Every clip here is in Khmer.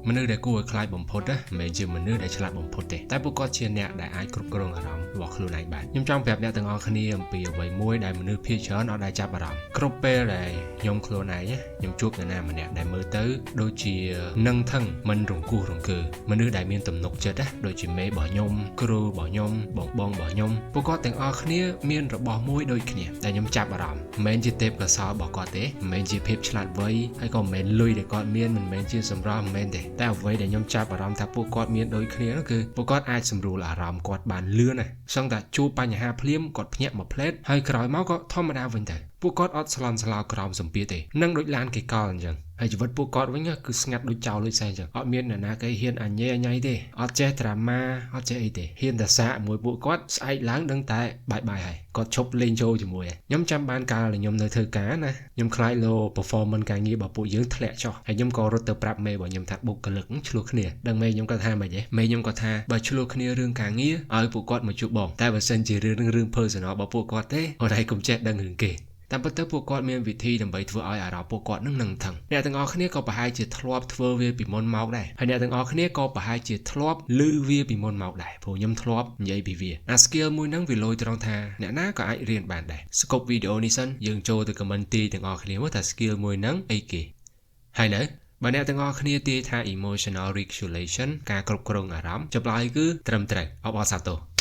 មនុស្សដែលគួរឲ្យខ្លាចបំផុតណាមិនមែនជាមនុស្សដែលឆ្លាតបំផុតទេតែពួកគាត់ជាអ្នកដែលអាចគ្រប់គ្រងអារម្មណ៍របស់ខ្លួនឯងបានខ្ញុំចង់ប្រាប់អ្នកទាំងអស់គ្នាអំពីអ្វីមួយដែលមនុស្សភាគច្រើនអត់ដែលចាប់អារម្មណ៍គ្រប់ពេលដែលខ្ញុំខ្លួនឯងខ្ញុំជួបនរណាម្នាក់ដែលមើលទៅដូចជានឹងថឹងមិនរង្គោះរង្គើមនុស្សដែលមានទំនុកចិត្តណាដូចជាមេរបស់ខ្ញុំគ្រូរបស់ខ្ញុំបងបងរបស់ខ្ញុំពួកគាត់ទាំងអស់គ្នាមានរបស់មួយដូចគ្នាដែលខ្ញុំចាប់អារម្មណ៍មិនមែនជាទេពកោសល្យរបស់គាត់ទេមិនមែនជាភាពឆ្លាតវៃហើយក៏មិនមែនលុយដែលគាត់មានមិនមែនជាសម្រស់មិនមែនទេតែអ្វីដែលខ្ញុំចាប់អារម្មណ៍ថាពួកគាត់មានដូចគ្នានោះគឺពួកគាត់អាចសម្រួលអារម្មណ៍គាត់បានលឿនណាស់សឹងតែជួបបញ្ហាភ្លាមគាត់ភ្ញាក់មួយភ្លែតហើយក្រោយមកក៏ធម្មតាវិញទៅពួកគាត់អត់ស្លន់ស្លោក្រោមសម្ពាធទេនឹងដូចឡានគេកលអញ្ចឹងហើយជីវិតពួកគាត់វិញគឺស្ងាត់ដូចចោលដូចសែងអញ្ចឹងអត់មានអ្នកណាគេហ៊ានអញេអញៃទេអត់ចេះត្រាម៉ាអត់ចេះអីទេហ៊ានតែសាកមួយពួកគាត់ស្អែកឡើងដឹងតែបាយបាយហើយគាត់ឈប់លេងចូលជាមួយខ្ញុំចាំបានកាលខ្ញុំនៅធ្វើការណាខ្ញុំខ្លាចលោ performance ការងាររបស់ពួកយើងធ្លាក់ចុះហើយខ្ញុំក៏រត់ទៅប្រាប់មេរបស់ខ្ញុំថាបុគ្គលិកឆ្លោះគ្នាដឹងមេខ្ញុំគាត់ថាម៉េចទេមេខ្ញុំគាត់ថាបើឆ្លោះគ្នារឿងការងារឲ្យពួកគាត់មកជួបបងតែបើសិនជារឿងនឹងរឿង personal របស់ពួកគាត់ទេអូនឯងកុំចេះដឹងរឿងគេតាមពិតទៅពួកគាត់មានវិធីដើម្បីធ្វើឲ្យអារម្មណ៍ពួកគាត់នឹងនឹងថឹងអ្នកទាំងអស់គ្នាក៏ប្រហែលជាធ្លាប់ធ្វើវាពីមុនមកដែរហើយអ្នកទាំងអស់គ្នាក៏ប្រហែលជាធ្លាប់ឮវាពីមុនមកដែរព្រោះខ្ញុំធ្លាប់និយាយពីវាអា skill មួយហ្នឹងវាលយត្រង់ថាអ្នកណាក៏អាចរៀនបានដែរស្គប់វីដេអូនេះសិនយើងចូលទៅ comment ទីទាំងអស់គ្នាមើលថា skill មួយហ្នឹងអីគេហើយនៅបើអ្នកទាំងអស់គ្នាទាយថា emotional regulation ការគ្រប់គ្រងអារម្មណ៍ចម្លើយគឺត្រឹមត្រូវអបអរសាទរ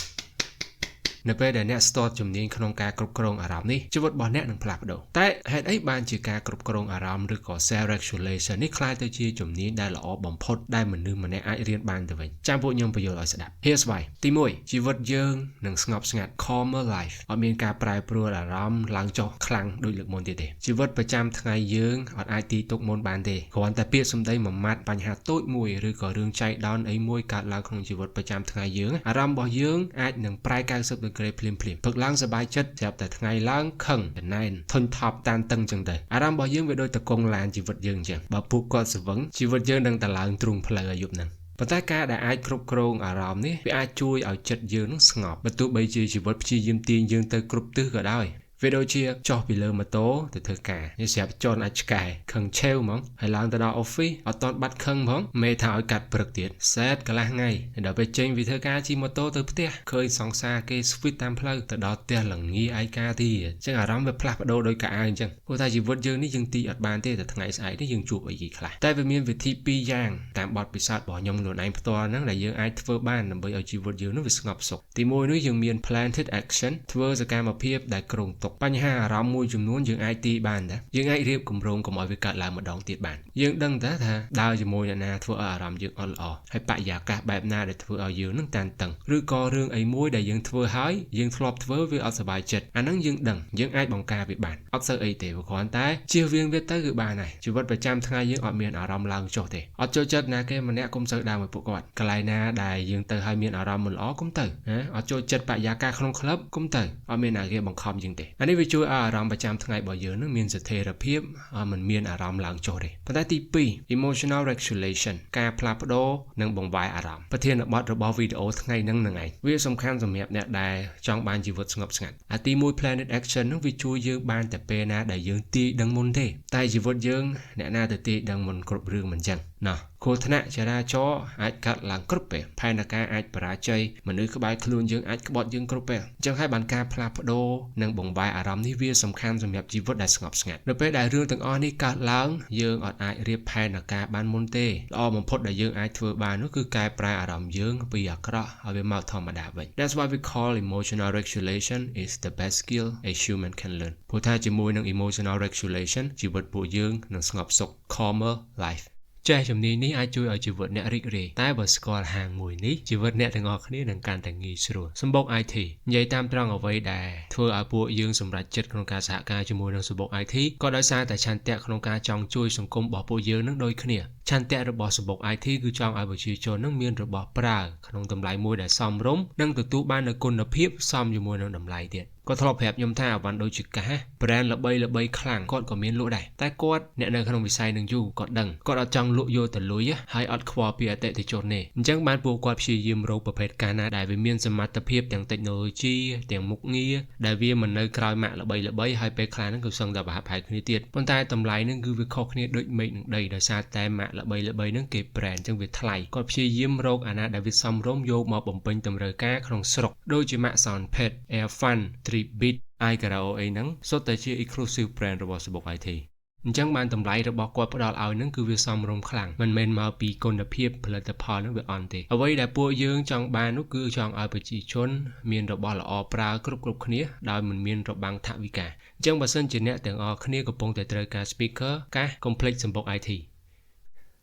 នៅពេលដែលអ្នកស្ទាត់ជំនាញក្នុងការគ្រប់គ្រងអារម្មណ៍នេះជីវិតរបស់អ្នកនឹងផ្លាស់ប្ដូរតែហេតុអីបានជាការគ្រប់គ្រងអារម្មណ៍ឬក៏ self regulation នេះក្លាយទៅជាជំនាញដែលល្អបំផុតដែលមនុស្សម្នាក់អាចរៀនបានទៅវិញចាំពួកខ្ញុំបញ្យល់ឲ្យស្ដាប់ Here's why ទី1ជីវិតយើងនឹងស្ងប់ស្ងាត់ calmer life អត់មានការប្រែប្រួលអារម្មណ៍ឡើងចុះខ្លាំងដូចលើកមុនទៀតទេជីវិតប្រចាំថ្ងៃយើងអត់អាចទីទុកមុនបានទេគ្រាន់តែពាក្យសម្ដីមួយម៉ាត់បញ្ហាតូចមួយឬក៏រឿងចៃដន្យអីមួយកើតឡើងក្នុងជីវិតប្រចាំថ្ងៃយើងអារម្មណ៍របស់យើងអាចនឹងប្រែ90ដឺក្រេភ្លាមភ្លាមព្រឹកឡើងសប្បាយចិត្តស្រាប់តែថ្ងៃឡើងខឹងចំណែនធុញថប់តានតឹងចឹងទៅអារម្មណ៍របស់យើងវាដូចតកងឡានជីវិតយើងចឹងបើពួកគាត់ស្វឹងជីវិតយើងនឹងតែឡើងទ្រូងផ្លូវអាយុហ្នឹងប៉ុន្តែការដែលអាចគ្រប់គ្រងអារម្មណ៍នេះវាអាចជួយឲ្យចិត្តយើងនឹងស្ងប់បើទោះបីជាជីវិតព្យាយាមទាញយើងទៅគ្រប់ទិសក៏ដោយវាដូចជាចុះពីលើម៉ូតូទៅធ្វើការនេះស្រាប់ជន់អាចឆ្កែខឹងឆេវហ្មងហើយឡើងទៅដល់ office អត់តន់បាត់ខឹងផងមេថាឲ្យកាត់ព្រឹកទៀតសែតកន្លះថ្ងៃដល់ពេលចេញពីធ្វើការជិះម៉ូតូទៅផ្ទះឃើញសង្សារគេ sweet តាមផ្លូវទៅដល់ផ្ទះល្ងាឯកាទៀតអញ្ចឹងអារម្មណ៍វាផ្លាស់ប្ដូរដោយកៅអៅអញ្ចឹងព្រោះថាជីវិតយើងនេះយើងទីអត់បានទេតែថ្ងៃស្អែកនេះយើងជួបអីគេខ្លះតែវាមានវិធីពីរយ៉ាងតាមបទពិសោធន៍របស់ខ្ញុំខ្លួនឯងផ្ទាល់ហ្នឹងដែលយើងអាចធ្វើបានដើម្បីឲ្យជីវិតយើងនោះវាស្ងប់សុខទីមួយនោះយើងមាន planned action ធ្វើសកម្មភាពដែលគ្រោងទុកបញ្ហាអារម្មណ៍មួយចំនួនយើងអាចទីបានតាយើងអាចរៀបគម្រោងកុំឲ្យវាកើតឡើងម្ដងទៀតបានយើងដឹងតាថាដើរជាមួយអ្នកណាធ្វើឲ្យអារម្មណ៍យើងអត់ល្អហើយបរិយាកាសបែបណាដែលធ្វើឲ្យយើងនឹងតានតឹងឬក៏រឿងអីមួយដែលយើងធ្វើហើយយើងធ្លាប់ធ្វើវាអត់សប្បាយចិត្តអាហ្នឹងយើងដឹងយើងអាចបង្ការវាបានអត់សូវអីទេគ្រាន់តែជៀសវាងវាទៅគឺបានហើយជីវិតប្រចាំថ្ងៃយើងអត់មានអារម្មណ៍ឡើងចុះទេអត់ចូលចិត្តណាគេម្នាក់កុំសូវដើរមួយពួកគាត់កន្លែងណាដែលយើងទៅហើយមានអារម្មណ៍មិនល្អកុំទៅណាអត់ចូលចិត្តបរិយាកាសក្នុងក្លឹបកុំទៅអត់មានណាគេបង្ខំយើងទេអានេះវាជួយឲ្យអារម្មណ៍ប្រចាំថ្ងៃរបស់យើងនឹងមានស្ថិរភាពមិនមានអារម្មណ៍ឡើងចុះទេប៉ុន្តែទី2 emotional regulation ការផ្លាស់ប្ដូរនិងបង្វែរអារម្មណ៍ប្រធានបទរបស់វីដេអូថ្ងៃហ្នឹងនឹងឯងវាសំខាន់សម្រាប់អ្នកដែលចង់បានជីវិតស្ងប់ស្ងាត់អាទី1 planned action ហ្នឹងវាជួយយើងបានតែពេលណាដែលយើងទាយដឹងមុនទេតែជីវិតយើងអ្នកណាទៅទាយដឹងមុនគ្រប់រឿងមិនចឹងណោះគ្រោះថ្នាក់ចរាចរណ៍អាចកាត់ឡើងគ្រប់ពេលផែនការអាចបរាជ័យមនុស្សក្បែរខ្លួនយើងអាចក្បត់យើងគ្រប់ពេលអញ្ចឹងហើយបានការផ្លាស់ប្ដូរនិងបង្វែរអារម្មណ៍នេះវាសំខាន់សម្រាប់ជីវិតដែលស្ងប់ស្ងាត់នៅពេលដែលរឿងទាំងអស់នេះកើតឡើងយើងអត់អាចរៀបផែនការបានមុនទេល្អបំផុតដែលយើងអាចធ្វើបាននោះគឺកែប្រែអារម្មណ៍យើងពីអាក្រក់ឲ្យវាមកធម្មតាវិញ That's why we call emotional regulation is the best skill a human can learn ព្រោះថាជាមួយនឹង emotional regulation ជីវិតពួកយើងនឹងស្ងប់សុខ calmer life ចេះជំនាញនេះអាចជួយឲ្យជីវិតអ្នករីករាយតែបើស្គាល់ហាងមួយនេះជីវិតអ្នកទាំងអស់គ្នានឹងកាន់តែងាយស្រួលសម្បុក IT និយាយតាមត្រង់អ្វីដែលធ្វើឲ្យពួកយើងសម្រេចចិត្តក្នុងការសហការជាមួយនឹងសម្បុក IT ក៏ដោយសារតែឆន្ទៈក្នុងការចង់ជួយសង្គមរបស់ពួកយើងនឹងដូចគ្នាឆន្ទៈរបស់សម្បុក IT គឺចង់ឲ្យប្រជាជននឹងមានរបស់ប្រើក្នុងតម្លៃមួយដែលសមរម្យនិងទទួលបាននូវគុណភាពសមជាមួយនឹងតម្លៃទៀតគាត់ធ្លាប់ប្រាប់ខ្ញុំថាអវ៉ាន់ដូចជាកាស brand ល្បីល្បីខ្លាំងគាត់ក៏មានលក់ដែរតែគាត់អ្នកនៅក្នុងវិស័យនឹងយូរគាត់ដឹងគាត់អត់ចង់លក់យកទៅលុយហើយអត់ខ្វល់ពីអតិថិជនទេអញ្ចឹងបានពួកគាត់ព្យាយាមរកប្រភេទកាសណាដែលវាមានសមត្ថភាពទាំង technology ទាំងមុខងារដែលវាមិននៅក្រោយម៉ាកល្បីល្បីហើយពេលខ្លះហ្នឹងគឺសឹងតែប្រហាក់ប្រហែលគ្នាទៀតប៉ុន្តែតម្លៃហ្នឹងគឺវាខុសគ្នាដូចមេឃនឹងដីដោយសារតែម៉ាក ល្បីៗហ្នឹងគេ brand អញ្ចឹងវាថ្លៃគាត់ព្យាយាមរកអាណាដែលវាសមរម្យយកមកបំពេញតម្រូវការក្នុងស្រុកដូចជាម៉ាក Soundpad, Airfun, 3Bit, iKaraoke អីហ្នឹងសុទ្ធតែជា exclusive brand របស់សំបុក IT។ អញ្ចឹងបានតម្លៃរបស់គាត់ផ្ដល់ឲ្យនឹងគឺវាសមរម្យខ្លាំងមិនមែនមកពីគុណភាពផលិតផលនឹងវាអន់ទេ។អ្វីដែលពួកយើងចង់បាននោះគឺចង់ឲ្យប្រជាជនមានរបស់ល្អប្រើគ្រប់គ្រប់គ្នាដោយមិនមានរបាំងថវិកា។អញ្ចឹងបើសិនជាអ្នកទាំងអស់គ្នាកំពុងតែត្រូវការ speaker កាសកុំភ្លេចសំបុក IT។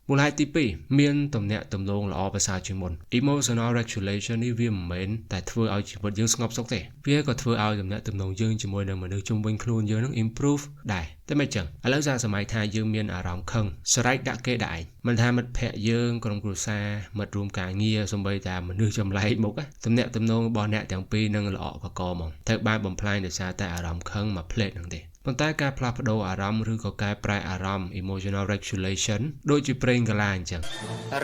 មូលហេតុទី2មានទំនាក់ទំនងល្អប្រសើរជាងមុន។ Emotional regulation នេះវាមិនមែនតែធ្វើឲ្យជីវិតយើងស្ងប់សុខទេវាក៏ធ្វើឲ្យទំនាក់ទំនងយើងជាមួយនឹងមនុស្សជុំវិញខ្លួនយើងនឹង improve ដែរតែមិនចឹងឥឡូវសាសម័យថាយើងមានអារម្មណ៍ខឹងស្រែកដាក់គេដាក់ឯងមិនថាមិត្តភ័ក្តិយើងក្រុមគ្រួសារមិត្តរួមការងារសូម្បីតែមនុស្សចម្លែកមុខទំនាក់ទំនងរបស់អ្នកទាំងពីរនឹងល្អកកហ្មងត្រូវបានបំផ្លាញដោយសារតែអារម្មណ៍ខឹងមួយភ្លែតហ្នឹងទេ។ប៉ុន្តែការផ្លាស់ប្ដូរអារម្មណ៍ឬក៏កែប្រែអារម្មណ៍ emotional regulation ដូចជាប្រេងកាឡាអញ្ចឹង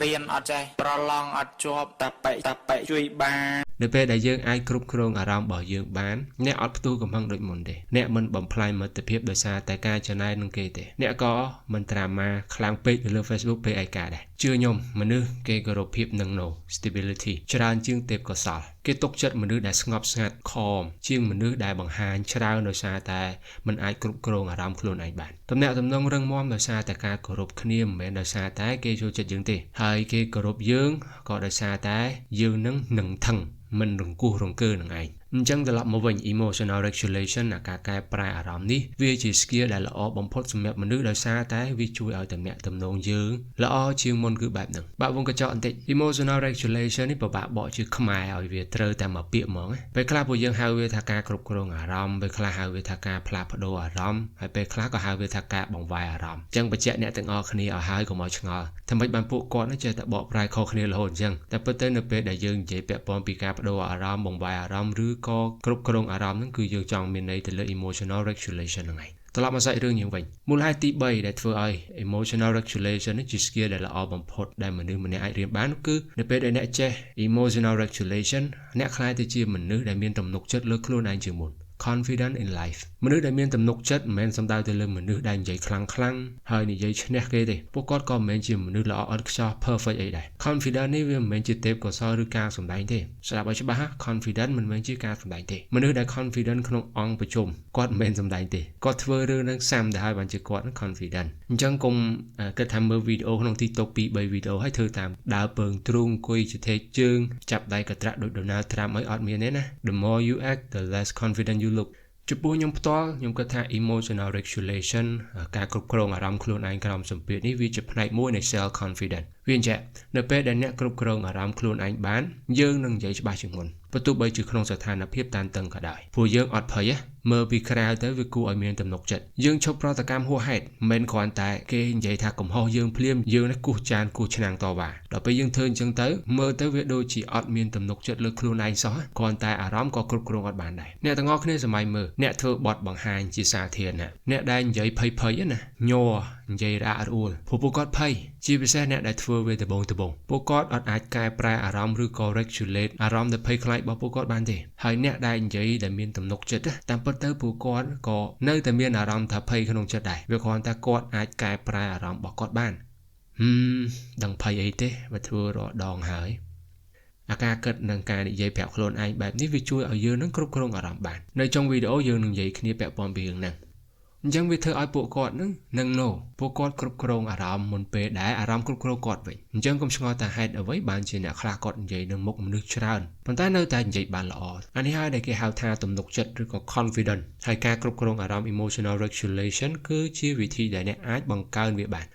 រៀនអត់ចេះប្រឡងអត់ជាប់តាប៉ិតាប៉ិជួយបាន នៅពេលដែលយើងអាចគ្រប់គ្រងអារម្មណ៍របស់យើងបានអ្នកអត់ផ្ទុះកំហឹងដូចមុនទេអ្នកមិនបំផ្លាញមិត្តភាពដោយសារតែការចំណែននឹងគេទេអ្នកក៏មិន drama ខ្លាំងពេកនៅលើ Facebook ពេលឯកាដែរជឿខ្ញុំមនុស្សគេគោរពភាពនឹង no stability ច្រើនជាងទេពកោសលគេទុកចិត្តមនុស្សដែលស្ងប់ស្ងាត់ calm ជាងមនុស្សដែលបង្ហាញច្រើនដោយសារតែមិនអាចគ្រប់គ្រងអារម្មណ៍ខ្លួនឯងបានទំនាក់ទំនងរឹងមាំដោយសារតែការគោរពគ្នាមិនមែនដោយសារតែគេចូលចិត្តយើងទេហើយគេគោរពយើងក៏ដោយសារតែយើងនឹងនឹងថឹងមិនរង្គោះរង្គើនឹងឯងអញ្ចឹងត្រឡប់មកវិញ emotional regulation អាការកែប្រែអារម្មណ៍នេះវាជា skill ដែលល្អបំផុតសម្រាប់មនុស្សដោយសារតែវាជួយឲ្យទំនាក់ទំនងយើងល្អជាងមុនគឺបែបហ្នឹងបើកវងកញ្ចក់បន្តិច emotional regulation នេះពិបាកបកជាខ្មែរឲ្យវាត្រូវតែមួយពាក្យហ្មងពេលខ្លះពួកយើងហៅវាថាការគ្រប់គ្រងអារម្មណ៍ពេលខ្លះហៅវាថាការផ្លាស់ប្ដូរអារម្មណ៍ហើយពេលខ្លះក៏ហៅវាថាការបង្វែរអារម្មណ៍អញ្ចឹងបញ្ជាក់អ្នកទាំងអស់គ្នាឲ្យហើយកុំឲ្យឆ្ងល់ថាម៉េចបានពួកគាត់នេះចេះតែបកប្រែខុសគ្នារហូតអញ្ចឹងតែពិតទៅនៅពេលដែលយើងនិយាយពាក់ព័ន្ធពីការប្ដូរអារម្មណ៍បង្វែរអារម្មណ៍ឬក៏គ្រប់គ្រងអារម្មណ៍ហ្នឹងគឺយើងចង់មានន័យទៅលើ emotional regulation ហ្នឹងឯងត្រឡប់មកសាច់រឿងយើងវិញមូលហេតុទី3ដែលធ្វើឲ្យ emotional regulation នេះជា skill ដែលល្អបំផុតដែលមនុស្សម្នាក់អាចរៀនបានគឺនៅពេលដែលអ្នកចេះ emotional regulation អ្នកក្លាយទៅជាមនុស្សដែលមានទំនុកចិត្តលើខ្លួនឯងជាងមុន confident in life។ មនុស្សដែលមានទំនុកចិត្តមិនមែនសំដៅទៅលើមនុស្សដែលនិយាយខ្លាំងខ្លាំងហើយនិយាយឈ្នះគេទេពួកគាត់ក៏មិនមែនជាមនុស្សល្អឥតខ្ចោះ perfect អីដែរ confident នេះវាមិនមែនជាទេពកោសល្យឬការសម្ដែងទេស្ដាប់ឲ្យច្បាស់ confident មិនមែនជាការសម្ដែងទេមនុស្សដែល confident ក្នុងអង្គប្រជុំគាត់មិនមែនសម្ដែងទេគាត់ធ្វើរឿងនឹងសាំទៅហើយបានជាគាត់ confident។ អញ្ចឹងកុំគិតថាមើលវីដេអូក្នុង TikTok 2 3វីដេអូហើយធ្វើតាមដើរពើងទ្រូងអង្គុយជាថេកជើងចាប់ដៃកត្រាក់ដូច Donald Trump អីអត់មានទេណា។ The more you act, the less confident you look. ចំពោះខ្ញុំផ្ទាល់ខ្ញុំគិតថា emotional regulation ការគ្រប់គ្រងអារម្មណ៍ខ្លួនឯងក្រោមសម្ពាធនេះវាជាផ្នែកមួយនៃ self confidence។ វាអញ្ចឹងនៅពេលដែលអ្នកគ្រប់គ្រងអារម្មណ៍ខ្លួនឯងបានយើងនឹងនិយាយច្បាស់ជាងមុនបើទោះបីជាក្នុងស្ថានភាពតានតឹងក៏ដោយព្រោះយើងអត់ភ័យមើលពីក្រៅទៅវាគួរឲ្យមានទំនុកចិត្តយើងឈប់ប្រតិកម្មហួសហេតុមិនគ្រាន់តែគេនិយាយថាកំហុសយើងភ្លាមយើងនេះគោះចានគោះឆ្នាំងតវ៉ាដល់ពេលយើងធ្វើអញ្ចឹងទៅមើលទៅវាដូចជាអត់មានទំនុកចិត្តលើខ្លួនឯងសោះគ្រាន់តែអារម្មណ៍ក៏គ្រប់គ្រងអត់បានដែរអ្នកទាំងអស់គ្នាសម័យមើលអ្នកធ្វើបទបង្ហាញជាសាធារណៈអ្នកដែលនិយាយភ័យភ័យណាញ័រនិយាយរអាក់រអួលព្រោះពួកគាត់ភ័យជាពិសេសអ្នកដែលធ្វើវាដំបងដំបងពួកគាត់អត់អាចកែប្រែអារម្មណ៍ឬក៏ regulate អារម្មណ៍ដែលភ័យខ្លាចរបស់ពួកគាត់បានទេហើយអ្នកដែលនិយាយដែលមានទំនុកចិត្តតាមពិតទៅពួកគាត់ក៏នៅតែមានអារម្មណ៍ថាភ័យក្នុងចិត្តដែរវាគ្រាន់តែគាត់អាចកែប្រែអារម្មណ៍របស់គាត់បានហឹមដឹងភ័យអីទេបើធ្វើរាល់ដងហើយអាការគិតនិងការនិយាយប្រាប់ខ្លួនឯងបែបនេះវាជួយឲ្យយើងនឹងគ្រប់គ្រងអារម្មណ៍បាននៅចុងវីដេអូយើងនឹងនិយាយគ្នាពាក់ព័ន្ធពីរឿងហ្នឹងអញ្ចឹងវាធ្វើឲ្យពួកគាត់នឹងនឹង no ពួកគាត់គ្រប់គ្រងអារម្មណ៍មុនពេលដែលអារម្មណ៍គ្រប់គ្រងគាត់វិញអញ្ចឹងកុំឆ្ងល់ថាហេតុអ្វីបានជាអ្នកខ្លះគាត់និយាយនឹងមុខមនុស្សច្រើនប៉ុន្តែនៅតែនិយាយបានល្អអានេះហើយដែលគេហៅថាទំនុកចិត្តឬក៏ confident ហើយការគ្រប់គ្រងអារម្មណ៍ emotional regulation គឺជាវិធីដែលអ្នកអាចបង្កើនវាបាន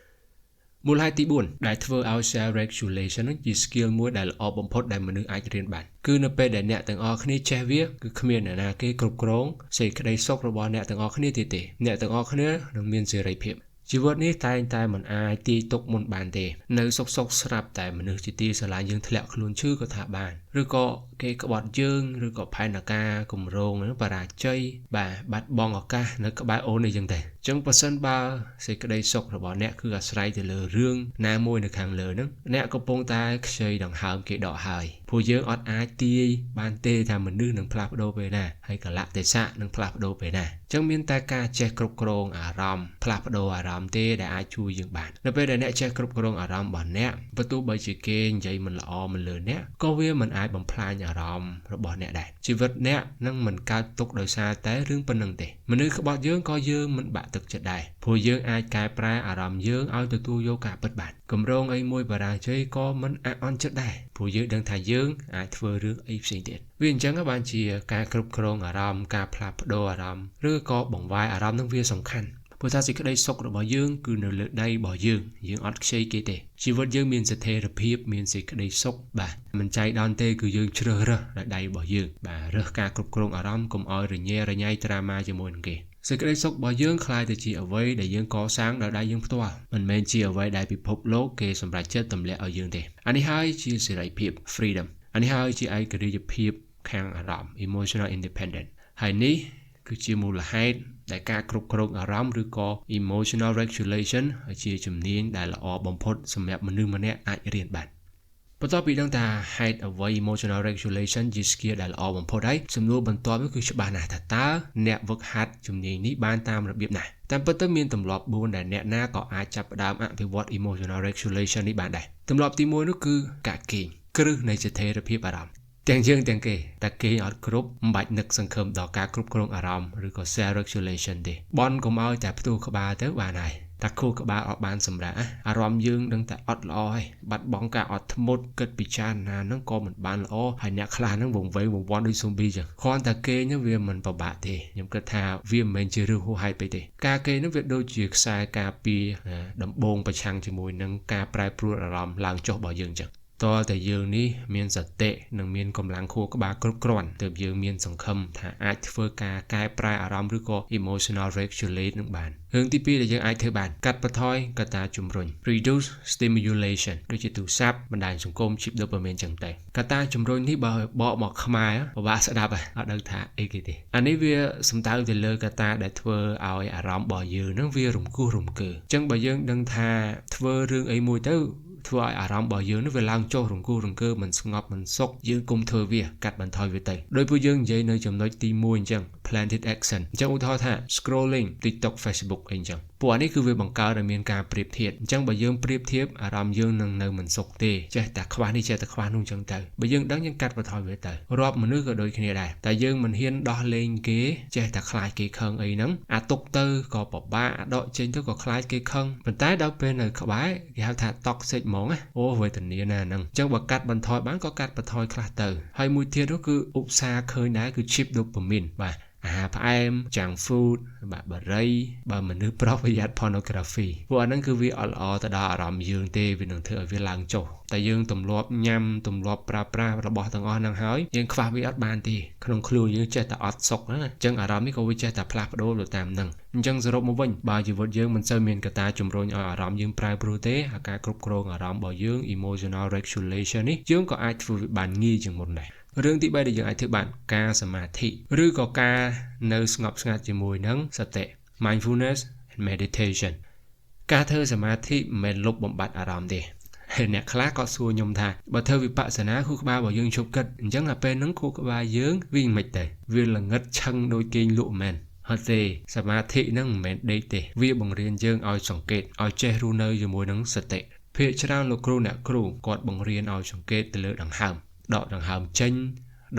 មូលហេតុទី4ដែលធ្វើឲ្យ self regulation នឹងជា skill មួយដែលល្អបំផុតដែលមនុស្សអាចរៀនបានគឺនៅពេលដែលអ្នកទាំងអស់គ្នាចេះវាគឺគ្មានអ្នកណាគេគ្រប់គ្រងសេចក្តីសុខរបស់អ្នកទាំងអស់គ្នាទៀតទេអ្នកទាំងអស់គ្នានឹងមានសេរីភាពជីវិតនេះតែងតែមិនអាចទាយទុកមុនបានទេនៅសុកសុកស្រាប់តែមនុស្សជាទីស្រឡាញ់យើងធ្លាក់ខ្លួនឈឺក៏ថាបានឬក៏គេ គេក្បត់យើងឬក៏ផែនការគម្រោងនឹងបរាជ័យបាទបាត់បង់ឱកាសនៅក្បែរអូននេះចឹងទេអញ្ចឹងបើសិនបើសេចក្តីសុខរបស់អ្នកគឺអាស្រ័យទៅលើរឿងណាមួយនៅខាងលើហ្នឹងអ្នកកំពុងតែខ្ចីដង្ហើមគេដកហើយព្រោះយើងអត់អាចទាយបានទេថាមនុស្សនឹងផ្លាស់ប្ដូរពេលណាហើយកលៈទេសៈនឹងផ្លាស់ប្ដូរពេលណាអញ្ចឹងមានតែការចេះគ្រប់គ្រងអារម្មណ៍ផ្លាស់ប្ដូរអារម្មណ៍ទេដែលអាចជួយយើងបាននៅពេលដែលអ្នកចេះគ្រប់គ្រងអារម្មណ៍របស់អ្នកបើទោះបីជាគេនិយាយមិនល្អមិនលើអ្នកក៏វាមិនអាចបំផ្លាញអារម្មណ៍របស់អ្នកដែរជីវិតអ្នកនឹងមិនកើតទុក្ខដោយសារតែរឿងប៉ុណ្ណឹងទេមនុស្សក្បត់យើងក៏យើងមិនបាក់ទឹកចិត្តដែរព្រោះយើងអាចកែប្រែអារម្មណ៍យើងឲ្យទទួលយកការពិតបានគម្រោងអីមួយបរាជ័យក៏មិនអាក់អន់ចិត្តដែរព្រោះយើងដឹងថាយើងអាចធ្វើរឿងអីផ្សេងទៀតវាអញ្ចឹងបានជាការគ្រប់គ្រងអារម្មណ៍ការផ្លាស់ប្ដូរអារម្មណ៍ឬក៏បង្វែរអារម្មណ៍នឹងវាសំខាន់ព្រោះថាសេចក្តីសុខរបស់យើងគឺនៅលើដៃរបស់យើងយើងអត់ខ្ចីគេទេជីវិតយើងមានស្ថិរភាពមានសេចក្តីសុខបាទមិនចៃដន្យទេគឺយើងជ្រើសរើសដោយដៃរបស់យើងបាទរើសការគ្រប់គ្រងអារម្មណ៍កុំឲ្យរញ៉េរញ៉ៃត្រាម៉ាជាមួយនឹងគេសេចក្តីសុខរបស់យើងក្លាយទៅជាអ្វីដែលយើងកសាងដោយដៃយើងផ្ទាល់មិនមែនជាអ្វីដែលពិភពលោកគេសម្រេចចិត្តទម្លាក់ឲ្យយើងទេអានេះហើយជាសេរីភាព freedom អានេះហើយជាឯករាជ្យភាពខាងអារម្មណ៍ emotional independence ហើយនេះគឺជាមូលហេតុដែលការគ្រប់គ្រងអារម្មណ៍ឬក៏ emotional regulation ជាជំនាញដែលល្អបំផុតសម្រាប់មនុស្សម្នាក់អាចរៀនបានបន្ទាប់ពីដឹងថាហេតុអ្វី emotional regulation ជា skill ដែលល្អបំផុតហើយសំណួរបន្ទាប់នោះគឺច្បាស់ណាស់ថាតើអ្នកវឹកហាត់ជំនាញនេះបានតាមរបៀបណាតាមពិតទៅមានទម្លាប់4ដែលអ្នកណាក៏អាចចាប់ផ្ដើមអភិវឌ្ឍ emotional regulation នេះបានដែរទម្លាប់ទី1នោះគឺការគេងគ្រឹះនៃស្ថិរភាពអារម្មណ៍ទាំងយើងទាំងគេតែគេអត់គ្រប់មិនបាច់នឹកសង្ឃឹមដល់ការគ្រប់គ្រងអារម្មណ៍ឬក៏ self regulation ទេបន់កុំឲ្យតែផ្ទុះក្បាលទៅបានហើយតែខួរក្បាលអត់បានសម្រាកអារម្មណ៍យើងនឹងតែអត់ល្អហើយបាត់បង់ការអត់ធ្មត់គិតពិចារណាហ្នឹងក៏មិនបានល្អហើយអ្នកខ្លះហ្នឹងវង្វេងវង្វាន់ដូច zombie ចឹងគ្រាន់តែគេហ្នឹងវាមិនពិបាកទេខ្ញុំគិតថាវាមិនមែនជារឿងហួសហេតុពេកទេការគេហ្នឹងវាដូចជាខ្សែការពារដំបូងប្រឆាំងជាមួយនឹងការប្រែប្រួលអារម្មណ៍ឡើងចុះរបស់យើងចឹងតើតែយើងនេះមានសតិនិងមានកម្លាំងខួរក្បាលគ្រប់គ្រាន់ទើបយើងមានសង្ឃឹមថាអាចធ្វើការកែប្រែអារម្មណ៍ឬក៏ emotional regulate នឹងបានរឿងទី2ដែលយើងអាចធ្វើបានកាត់បន្ថយកត្តាជំរុញ reduce stimulation ដូចជាទូរស័ព្ទបណ្ដាញសង្គម chip dopamine ចឹងទៅកត្តាជំរុញនេះបើបកមកខ្មែរពិបាកស្ដាប់អត់ដឹងថាអីគេទេអានេះវាសំដៅទៅលើកត្តាដែលធ្វើឲ្យអារម្មណ៍របស់យើងនឹងវារង្គោះរង្គើអញ្ចឹងបើយើងដឹងថាធ្វើរឿងអីមួយទៅធ្វើឲ្យអារម្មណ៍របស់យើងនោះវាឡើងចុះរង្គោះរង្គើមិនស្ងប់មិនសុខយើងគុំធ្វើវាកាត់បន្ថយវាទៅដោយពួកយើងនិយាយនៅចំណុចទី1អញ្ចឹង planted action អញ្ចឹងឧទាហរណ៍ថា scrolling TikTok Facebook អីអញ្ចឹងពួកអានេះគឺវាបង្កើតឲ្យមានការប្រៀបធៀបអញ្ចឹងបើយើងប្រៀបធៀបអារម្មណ៍យើងនឹងនៅមិនសុខទេចេះតែខ្វះនេះចេះតែខ្វះនោះអញ្ចឹងទៅបើយើងដឹងយើងកាត់បន្ថយវាទៅរាប់មនុស្សក៏ដូចគ្នាដែរតែយើងមិនហ៊ានដោះលែងគេចេះតែខ្លាចគេខឹងអីហ្នឹងអាទុកទៅក៏ពិបាកអាដកចេញទៅក៏ខ្លាចគេខឹងប៉ុន្តែដល់ពេលនៅក្បែរគេហៅថា toxic ហ្មងណាអូវេទនាណាហ្នឹងអញ្ចឹងបើកាត់បន្ថយបានក៏កាត់បន្ថយខ្លះទៅហើយមួយទៀតនោះគឺឧស្សាហ៍ឃើញដែរគឺ chip dopamine បាទអាហារផ្អែម junk food បាទបារីបើមនុស្សប្រុសប្រយ័ត្ន pornography ពួកអាហ្នឹងគឺវាអត់ល្អទៅដល់អារម្មណ៍យើងទេវានឹងធ្វើឲ្យវាឡើងចុះតែយើងទម្លាប់ញ៉ាំទម្លាប់ប្រើប្រាស់របស់ទាំងអស់ហ្នឹងហើយយើងខ្វះវាអត់បានទេក្នុងខ្លួនយើងចេះតែអត់សុខណាអញ្ចឹងអារម្មណ៍នេះក៏វាចេះតែផ្លាស់ប្ដូរទៅតាមហ្នឹងអញ្ចឹងសរុបមកវិញបើជីវិតយើងមិនសូវមានកត្តាជំរុញឲ្យអារម្មណ៍យើងប្រែប្រួលទេអាការគ្រប់គ្រងអារម្មណ៍របស់យើង emotional regulation នេះយើងក៏អាចធ្វើវាបានងាយជាងមុនដែររឿងទី3ដែលយើងអាចធ្វើបានការសមាធិឬក៏ការនៅស្ងប់ស្ងាត់ជាមួយនឹងសតិ mindfulness and meditation ការធ្វើសមាធិមិនមែនលុបបំបាត់អារម្មណ៍ទេហើយអ្នកខ្លះក៏សួរខ្ញុំថាបើធ្វើវិបស្សនាខួរក្បាលរបស់យើងឈប់គិតអញ្ចឹងអាពេលហ្នឹងខួរក្បាលយើងវាមិនទេវាល្ងិតឆឹងដូចគេងលក់មែនអត់ទេសមាធិហ្នឹងមិនមែនដេកទេវាបង្រៀនយើងឲ្យសង្កេតឲ្យចេះរស់នៅជាមួយនឹងសតិភាគច្រើនលោកគ្រូអ្នកគ្រូគាត់បង្រៀនឲ្យសង្កេតទៅលើដង្ហើមដកដង្ហើមចេញ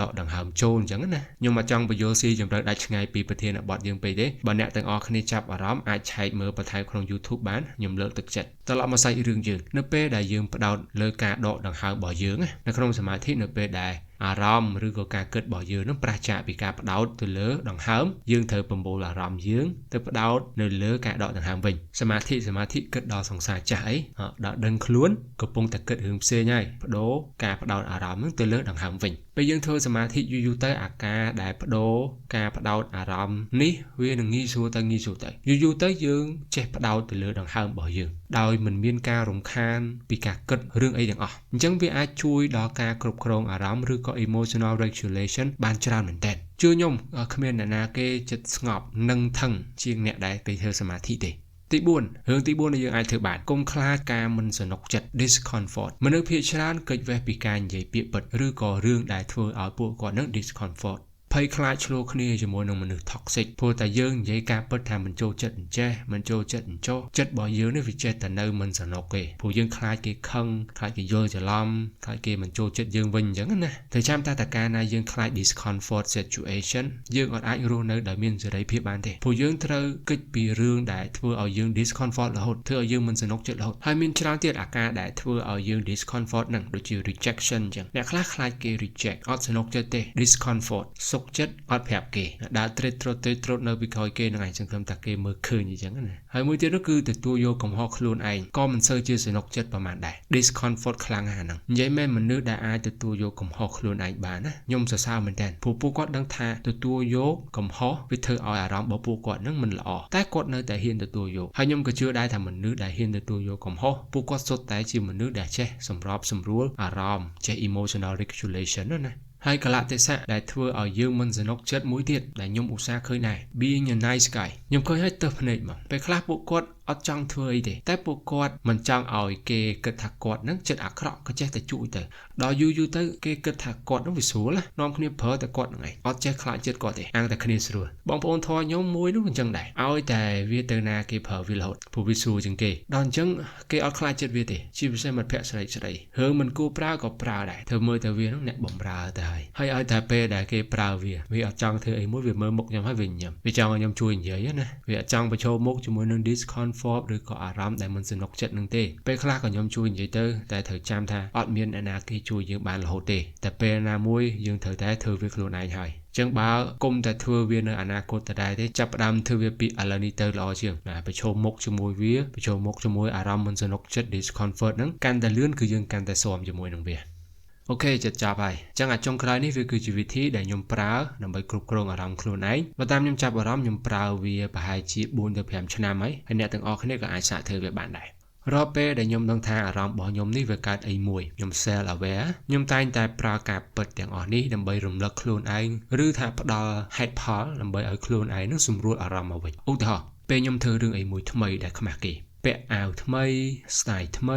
ដកដង្ហើមចូលអញ្ចឹងណាខ្ញុំមកចង់បញ្យល់ស៊ីជម្រៅដាច់ឆ្ងាយពីប្រធានបទយើងពេកទេបើអ្នកទាំងអស់គ្នាចាប់អារម្មណ៍អាចឆែកមើលបន្ថែមក្នុង YouTube បានខ្ញុំលើកទឹកចិត្តត្រឡប់មកសាច់រឿងយើងនៅពេលដែលយើងផ្ដោតលើការដកដង្ហើមរបស់យើងនៅក្នុងសមាធិនៅពេលដែលអារម្មណ៍ឬក៏ការគិតរបស់យើងនឹងប្រឆាចពីការផ្ដោតទៅលើដង្ហើមយើងត្រូវបំបូលអារម្មណ៍យើងទៅផ្ដោតនៅលើការដកដង្ហើមវិញសមាធិសមាធិគិតដល់សង្សារចាស់អីដល់ដឹងខ្លួនកំពុងតែគិតរឿងផ្សេងហើយបដូរការផ្ដោតអារម្មណ៍នឹងទៅលើដង្ហើមវិញពេលយើងធ្វើសមាធិយូរៗទៅអាការដែលបដូរការផ្ដោតអារម្មណ៍នេះវានឹងងាយស្រួលទៅងាយស្រួលទៅយូរៗទៅយើងចេះផ្ដោតទៅលើដង្ហើមរបស់យើងដោយមិនមានការរំខានពីការគិតរឿងអីទាំងអស់អញ្ចឹងវាអាចជួយដល់ការគ្រប់គ្រងអារម្មណ៍ឬ ក៏ emotional regulation បានច្រើនមែនទែនជឿខ្ញុំគ្មានអ្នកណាគេចិត្តស្ងប់និងថឹងជាងអ្នកដែលទៅធ្វើសមាធិទេទី4រឿងទី4ដែលយើងអាចធ្វើបានកុំខ្លាចការមិនស្រណុកចិត្ត discomfort មនុស្សភាគច្រើនគេចវេះពីការនិយាយពាក្យពិតឬក៏រឿងដែលធ្វើឲ្យពួកគាត់នឹង discomfort ភ័យខ្លាចឆ្លោះគ្នាជាមួយនឹងមនុស្ស toxic ព្រោះតែយើងនិយាយការពិតថាមិនចូលចិត្តអញ្ចេះមិនចូលចិត្តអញ្ចោះចិត្តរបស់យើងនេះវាចេះតែនៅមិនស្រណុកទេព្រោះយើងខ្លាចគេខឹងខ្លាចគេយល់ច្រឡំខ្លាចគេមិនចូលចិត្តយើងវិញអញ្ចឹងណាតែចាំតែតកាលណាយើងខ្លាច discomfort situation យើងអត់អាចរស់នៅដោយមានសេរីភាពបានទេព្រោះយើងត្រូវគិតពីរឿងដែលធ្វើឲ្យយើង discomfort រហូតធ្វើឲ្យយើងមិនស្រណុកចិត្តរហូតហើយមានច្រើនទៀតអាការដែលធ្វើឲ្យយើង discomfort ហ្នឹងដូចជា rejection អញ្ចឹងអ្នកខ្លះខ្លាចគេ reject អត់ស្រណុកចិត្តទេ discomfort សុខចិត្តអត់ប្រាប់គេដើរត្រេតត្រត់ត្រេតត្រត់នៅពីក្រោយគេហ្នឹងឯងសង្ឃឹមថាគេមើលឃើញអញ្ចឹងណាហើយមួយទៀតនោះគឺទទួលយកកំហុសខ្លួនឯងក៏មិនសូវជាស្រណុកចិត្តប្រហែលដែរ discomfort ខ្លាំងណាស់ហ្នឹងនិយាយមែនមនុស្សដែលអាចទទួលយកកំហុសខ្លួនឯងបានណាខ្ញុំសរសើរមែនតើព្រោះពួកគាត់ដឹងថាទទួលយកកំហុសវាធ្វើឲ្យអារម្មណ៍របស់ពួកគាត់ហ្នឹងមិនល្អតែគាត់នៅតែហ៊ានទទួលយកហើយខ្ញុំក៏ជឿដែរថាមនុស្សដែលហ៊ានទទួលយកកំហុសពួកគាត់សុទ្ធតែជាមនុស្សដែលចេះសម្របសម្រួលអារម្មណ៍ចេះ emotional regulation ណាហើយកលៈទេសៈដែលធ្វើឲ្យយើងមិនស្រណុកចិត្តមួយទៀតដែលខ្ញុំឧស្សាហ៍ឃើញដែរ being a nice guy ខ្ញុំឃើញឲ្យទៅភ្នែកមកពេលខ្លះពួកគាត់អត់ចង់ធ្វើអីទេតែពួកគាត់មិនចង់ឲ្យគេគិតថាគាត់នឹងចិត្តអាក្រក់ក៏ចេះតែជួយទៅដល់យូរយូរទៅគេគិតថាគាត់នឹងវាស្រួលនាំគ្នាប្រើតែគាត់នឹងឯងអត់ចេះខ្លាចចិត្តគាត់ទេអាងតែគ្នាស្រួលបងប្អូនធរខ្ញុំមួយនោះអញ្ចឹងដែរឲ្យតែវាទៅណាគេប្រើវារហូតព្រោះវាស្រួលជាងគេដល់អញ្ចឹងគេអត់ខ្លាចចិត្តវាទេជាពិសេសមិត្តភក្តិស្រីស្រីរឿងមិនគួរប្រើក៏ប្រើដែរធ្វើមើលតែវានឹងអ្នកបំរើទៅហើយហើយឲ្យតែពេលដែលគេប្រើវាវាអត់ចង់ធ្វើអីមួយវាមើលមុខខ្ញុំហើយវាញញឹមវាចង់ឲ្យខ្ញុំជួយនិយាយណាវាអត់ចង់ប្រឈមមុខជាមួយនឹង discomfort ឬក៏អារម្មណ៍ដែលមិនស្រណុកចិត្តនឹងទេពេលខ្លះក៏ខ្ញុំជួយនិយាយទៅតែត្រូវចាំថាអត់មានអ្នកណាគេជួយយើងបានរហូតទេតែពេលណាមួយយើងត្រូវតែធ្វើវាខ្លួនឯងហើយចឹងបើគុំតែធ្វើវានៅអនាគតដដែលទេចាប់ផ្ដើមធ្វើវាពីឥឡូវនេះទៅល្អជាងណាប្រឈមមុខជាមួយវាប្រឈមមុខជាមួយអារម្មណ៍មិនស្រណុកចិត្ត discomfort ហ្នឹងកាន់តែលឿនគឺយើងកាន់តែស៊ាំជាមួយនឹងវាOK ចិត្តចប់ហើយអញ្ចឹងអាចុងក្រោយនេះវាគឺជាវិធីដែលខ្ញុំប្រើដើម្បីគ្រប់គ្រងអារម្មណ៍ខ្លួនឯងបើតាមខ្ញុំចាប់អារម្មណ៍ខ្ញុំប្រើវាប្រហែលជា4ទៅ5ឆ្នាំហើយហើយអ្នកទាំងអស់គ្នាក៏អាចសាកធ្វើវាបានដែររាល់ពេលដែលខ្ញុំដឹងថាអារម្មណ៍របស់ខ្ញុំនេះវាកើតអីមួយខ្ញុំ self aware ខ្ញុំតែងតែប្រើការពិតទាំងអស់នេះដើម្បីរំលឹកខ្លួនឯងឬថាផ្ដល់ហេតុផលដើម្បីឲ្យខ្លួនឯងនឹងសម្រួលអារម្មណ៍មកវិញឧទាហរណ៍ពេលខ្ញុំធ្វើរឿងអីមួយថ្មីដែលខ្មាស់គេពាក់អាវថ្មី style ថ្មី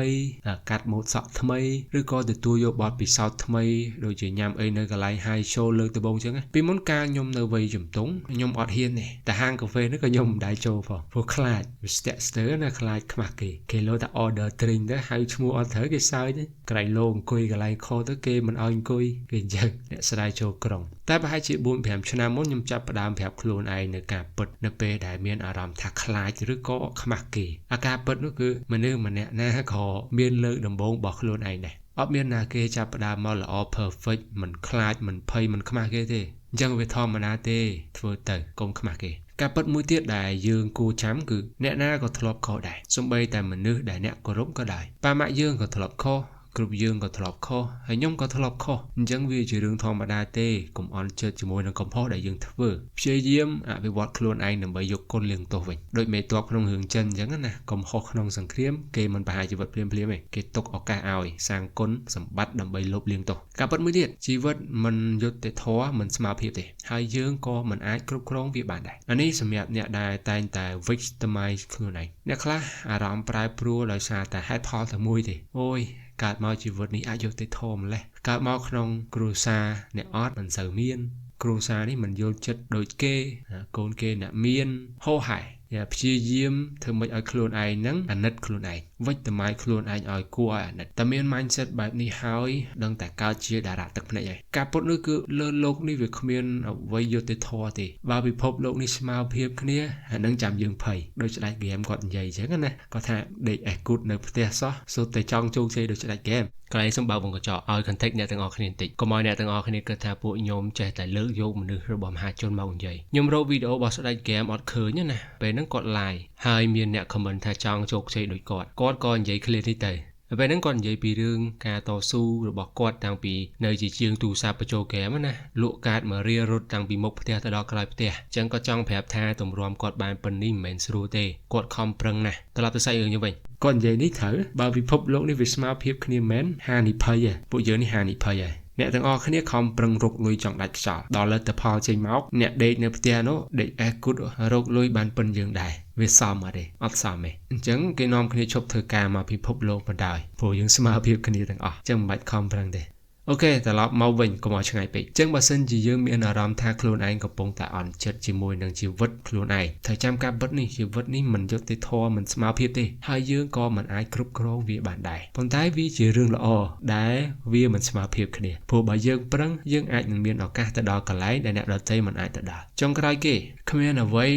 កាត់ម៉ូតសក់ថ្មីឬក៏ទទួលយកបទពិសោធន៍ថ្មីដូចជាញ៉ាំអីនៅកន្លែង high show លើកដំបូងចឹងពីមុនកាលខ្ញុំនៅវ័យជំទង់ខ្ញុំអត់ហ៊ានទេតែហាងកាហ្វេនេះក៏ខ្ញុំមិនដែលចូលផងព្រោះខ្លាចវាស្ទាក់ស្ទើរណាខ្លាចខ្មាស់គេគេលោតែ order drink ទៅហៅឈ្មោះអត់ត្រូវគេសើចទេក្រែងលោអង្គុយកន្លែងខុសទៅគេមិនឲ្យអង្គុយគេអញ្ចឹងអ្នកស្រាយចូលក្រុងតែប្រហែលជា4 5ឆ្នាំមុនខ្ញុំចាប់ផ្ដើមប្រាប់ខ្លួនឯងនៅការពិតនៅពេលដែលមានអារម្មណ៍ថាខ្លាចឬក៏ខ្មាស់គេអាការពិតនោះគឺមនុស្សម្នាក់ណាក៏មានលើកដំបូងរបស់ខ្លួនឯងដែរអត់មានណាគេចាប់ផ្ដើមមកល្អ perfect មិនខ្លាចមិនភ័យមិនខ្មាស់គេទេអញ្ចឹងវាធម្មតាទេធ្វើទៅកុំខ្មាស់គេការពិតមួយទៀតដែលយើងគួរចាំគឺអ្នកណាក៏ធ្លាប់ខុសដែរសូម្បីតែមនុស្សដែលអ្នកគោរពក៏ដោយប៉ាម៉ាក់យើងក៏ធ្លាប់ខុសគ្រប់យើងក៏ធ្លាប់ខុសហើយខ្ញុំក៏ធ្លាប់ខុសអញ្ចឹងវាជារឿងធម្មតាទេកុំអន់ចិត្តជាមួយនឹងកំហុសដែលយើងធ្វើព្យាយាមអភិវឌ្ឍខ្លួនឯងដើម្បីយកគុណលាងទោសវិញដូចមេតបក្នុងរឿងចិនអញ្ចឹងណាកំហុសក្នុងសង្គ្រាមគេមិនប្រហារជីវិតភ្លាមៗទេគេទុកឱកាសឲ្យសាងគុណសម្បត្តិដើម្បីលុបលាងទោសការពិតមួយទៀតជីវិតមិនយុត្តិធម៌មិនស្មើភាពទេហើយយើងក៏មិនអាចគ្រប់គ្រងវាបានដែរអានេះសម្រាប់អ្នកដែលតែងតែ victimize ខ្លួនឯងអ្នកខ្លះអារម្មណ៍ប្រែប្រួលដោយសារតែហេតុផលតែមួយទេអូយកើតមកជីវិតនេះអយុត្តិធម៌ម្លេះកើតមកក្នុងគ្រួសារអ្នកអត់មិនសូវមានគ្រួសារនេះមិនយល់ចិត្តដូចគេកូនគេអ្នកមានហោហែព្យាយាមធ្វើម៉េចឲ្យខ្លួនឯងហ្នឹងអាណិតខ្លួនឯងវិចតម្លៃខ្លួនឯងឲ្យគួរឲ្យអាណិតតែមាន mindset បែបនេះហើយដឹងតែកើតជាតារាទឹកភ្នែកហើយការពុតនោះគឺលើលោកនេះវាគ្មានអ្វីយុត្តិធម៌ទេបើពិភពលោកនេះស្មើភាពគ្នាអានឹងចាំយើងភ័យដូចស្ដេចហ្គេមគាត់និយាយអញ្ចឹងណាគាត់ថាដេកអេះគូតនៅផ្ទះសោះសុទ្ធតែចង់ជោគជ័យដូចស្ដេចហ្គេមកន្លែងសូមបើកវងកញ្ចក់ឲ្យ contact អ្នកទាំងអស់គ្នាបន្តិចកុំឲ្យអ្នកទាំងអស់គ្នាគិតថាពួកខ្ញុំចេះតែលើកយកមនុស្សរបស់មហាជនមកនិយាយខ្ញុំរកវីដេអូរបស់ស្ដេចហ្គេមអត់ឃើញណាពេលហ្នឹងគាត់ live ហើយមានអ្នក comment ថាចង់ជោគជ័យដូចគាត់គាត់ក៏និយាយ clear នេះទៅពេលហ្នឹងគាត់និយាយពីរឿងការតស៊ូរបស់គាត់តាំងពីនៅជាជាងទូរស័ព្ទបញ្ចូលហ្គេមណាលក់កាតមករៀលរត់តាំងពីមុខផ្ទះទៅដល់ក្រោយផ្ទះអញ្ចឹងក៏ចង់ប្រាប់ថាទម្រាំគាត់បានប៉ុណ្នេះមិនមែនស្រួលទេគាត់ខំប្រឹងណាស់ត្រឡប់ទៅសាច់រឿងនេះវិញគាត់និយាយនេះត្រូវបើពិភពលោកនេះវាស្មើភាពគ្នាមែនហានិភ័យពួកយើងនេះហានិភ័យហើយ អ្នកទាំងអស់គ្នាខំប្រឹងរកលុយចង់ដាច់ខ្យល់ដល់លទ្ធផលចេញមកអ្នកដេកនៅផ្ទះនោះដេកអេះគូតរកលុយបានប៉ុនយើងដែរវាសមអត់ទេអត់សមទេអញ្ចឹងគេនាំគ្នាឈប់ធ្វើការមកពិភពលោកបណ្ដោយព្រោះយើងស្មើភាពគ្នាទាំងអស់អញ្ចឹងមិនបាច់ខំប្រឹងទេ OK ត្រឡប់មកវិញកុំឲ្យឆ្ងាយពេកអញ្ចឹងបើសិនជាយើងមានអារម្មណ៍ថាខ្លួនឯងកំពុងតែអន់ចិត្តជាមួយនឹងជីវិតខ្លួនឯងត្រូវចាំការពិតនេះជីវិតនេះមិនយុត្តិធម៌មិនស្មើភាពទេហើយយើងក៏មិនអាចគ្រប់គ្រងវាបានដែរប៉ុន្តែវាជារឿងល្អដែលវាមិនស្មើភាពគ្នាព្រោះបើយើងប្រឹងយើងអាចនឹងមានឱកាសទៅដល់កន្លែងដែលអ្នកដទៃមិនអាចទៅដល់ចុងក្រោយគេគ្មានអ្វី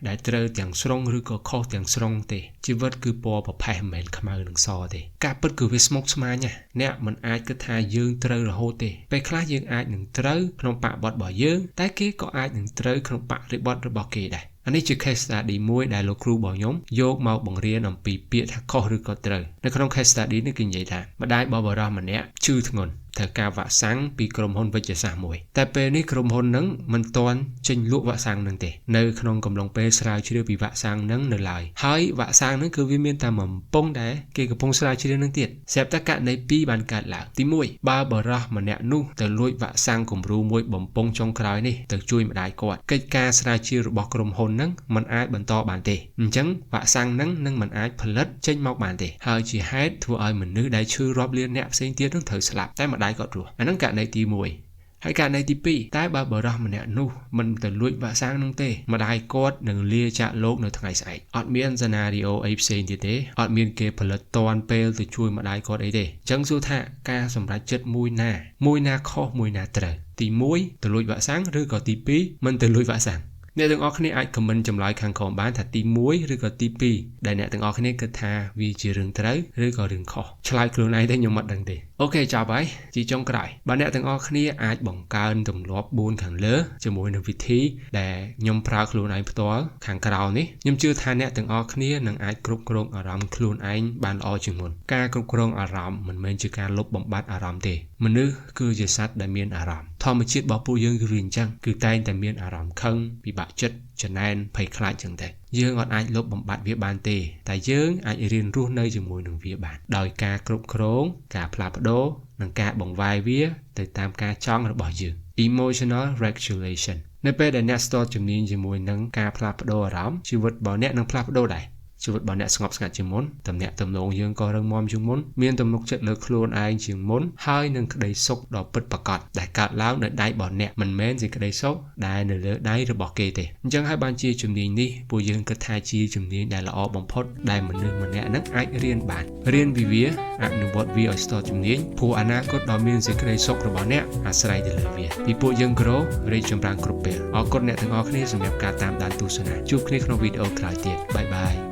ដែលត្រូវទាំងស្រុងឬក៏ខុសទាំងស្រុងទេជីវិតគឺពណ៌ប្រផេះមិនមែនខ្មៅនិងសទេការពិតគឺវាស្មុគស្មាញណាស់អ្នកមិនអាចគិតថាយើងត្រូវរហូតទេពេលខ្លះយើងអាចនឹងត្រូវក្នុងបរិបទរបស់យើងតែគេក៏អាចនឹងត្រូវក្នុងបរិបទរបស់គេដែរអានេះជា case study មួយដែលលោកគ្រូរបស់ខ្ញុំយកមកបង្រៀនអំពីពាក្យថាខុសឬក៏ត្រូវនៅក្នុង case study នេះគឺនិយាយថាម្ដាយរបស់បុរសម្នាក់ឈឺធ្ងន់ត្រូវការវ៉ាក់សាំងពីក្រុមហ៊ុនវិទ្យាសាស្ត្រមួយតែពេលនេះក្រុមហ៊ុននឹងមិនទាន់ចេញលក់វ៉ាក់សាំងនឹងទេនៅក្នុងកំឡុងពេលស្រាវជ្រាវពីវ៉ាក់សាំងនឹងនៅឡើយហើយវ៉ាក់សាំងនឹងគឺវាមានតែមួយបំពង់ដែលគេកំពុងស្រាវជ្រាវនឹងទៀតស្រាប់តែករណីពីរបានកើតឡើងទី1បើបុរសម្នាក់នោះទៅលួចវ៉ាក់សាំងគំរូមួយបំពង់ចុងក្រោយនេះទៅជួយម្ដាយគាត់កិច្ចការស្រាវជ្រាវរបស់ក្រុមហ៊ុននឹងមិនអាចបន្តបានទេអញ្ចឹងវ៉ាក់សាំងនឹងនឹងមិនអាចផលិតចេញមកបានទេហើយជាហេតុធ្វើឲ្យមនុស្សដែលឈឺរាប់លានអ្នកផ្សេងទៀតនឹងត្រូវស្លាប់តែម្ដាយគាត់រស់អាហ្នឹងករណីទី1ហើយករណីទី2តែបើបុរសម្នាក់នោះមិនទៅលួចវ៉ាក់សាំងនោះទេម្ដាយគាត់នឹងលាចាកលោកនៅថ្ងៃស្អែកអត់មាន scenario អីផ្សេងទៀតទេអត់មានគេផលិតតាន់ពេលទៅជួយម្ដាយគាត់អីទេអញ្ចឹងសួរថាការសម្រេចចិត្តមួយណាមួយណាខុសមួយណាត្រូវទី1ទៅលួចវ៉ាក់សាំងឬក៏ទី2មិនទៅលួចវ៉ាក់សាំងអ្នកទាំងអស់គ្នាអាច comment ចម្លើយខាងក្រោមបានថាទី1ឬក៏ទី2ដែលអ្នកទាំងអស់គ្នាគិតថាវាជារឿងត្រូវឬក៏រឿងខុសឆ្លើយខ្លួនឯងទេខ្ញុំមិនដឹងទេOK ចប់ហើយជាចុងក្រោយបើអ្នកទាំងអស់គ្នាអាចបង្កើនទម្លាប់4ខាងលើជាមួយនឹងវិធីដែលខ្ញុំប្រើខ្លួនឯងផ្ទាល់ខាងក្រោមនេះខ្ញុំជឿថាអ្នកទាំងអស់គ្នានឹងអាចគ្រប់គ្រងអារម្មណ៍ខ្លួនឯងបានល្អជាងមុនការគ្រប់គ្រងអារម្មណ៍មិនមែនជាការលុបបំបាត់អារម្មណ៍ទេមនុស្សគឺជាសត្វដែលមានអារម្មណ៍ធម្មជាតិរបស់ពួកយើងគឺវាអញ្ចឹងគឺតែងតែមានអារម្មណ៍ខឹងពិបាកចិត្តចំណែនភ័យខ្លាចចឹងតែយើងអត់អាចលុបបំបាត់វាបានទេតែយើងអាចរៀនរស់នៅជាមួយនឹងវាបានដោយការគ្រប់គ្រងការផ្លាស់ប្ដូរនិងការបង្វែរវាទៅតាមការចង់របស់យើង Emotional regulation នៅពេលដែលអ្នកស្ទាត់ជំនាញជាមួយនឹងការផ្លាស់ប្ដូរអារម្មណ៍ជីវិតរបស់អ្នកនឹងផ្លាស់ប្ដូរដែរជីវិតរបស់អ្នកស្ងប់ស្ងាត់ជាងមុនតំណាក់តំណងយើងក៏រឹងមាំជាងមុនមានទំនុកចិត្តលើខ្លួនឯងជាងមុនហើយនឹងក្តីសុខដ៏ពិតប្រាកដដែលកើតឡើងនៅដៃរបស់អ្នកមិនមែនជាក្តីសុខដែលនៅលើដៃរបស់គេទេអញ្ចឹងហើយបានជាជំនាញនេះពួកយើងគិតថាជាជំនាញដែលល្អបំផុតដែលមនុស្សម្នាក់នឹងអាចរៀនបានរៀនពីវាអនុវត្តវាឲ្យស្ទាត់ជំនាញព្រោះអនាគតដ៏មានសេចក្តីសុខរបស់អ្នកអាស្រ័យទៅលើវាពីពួកយើង grow រីកចម្រើនគ្រប់ពេលអរគុណអ្នកទាំងអស់គ្នាសម្រាប់ការតាមដានទស្សនាជួបគ្នាក្នុងវីដេអូក្រោយទៀត bye bye.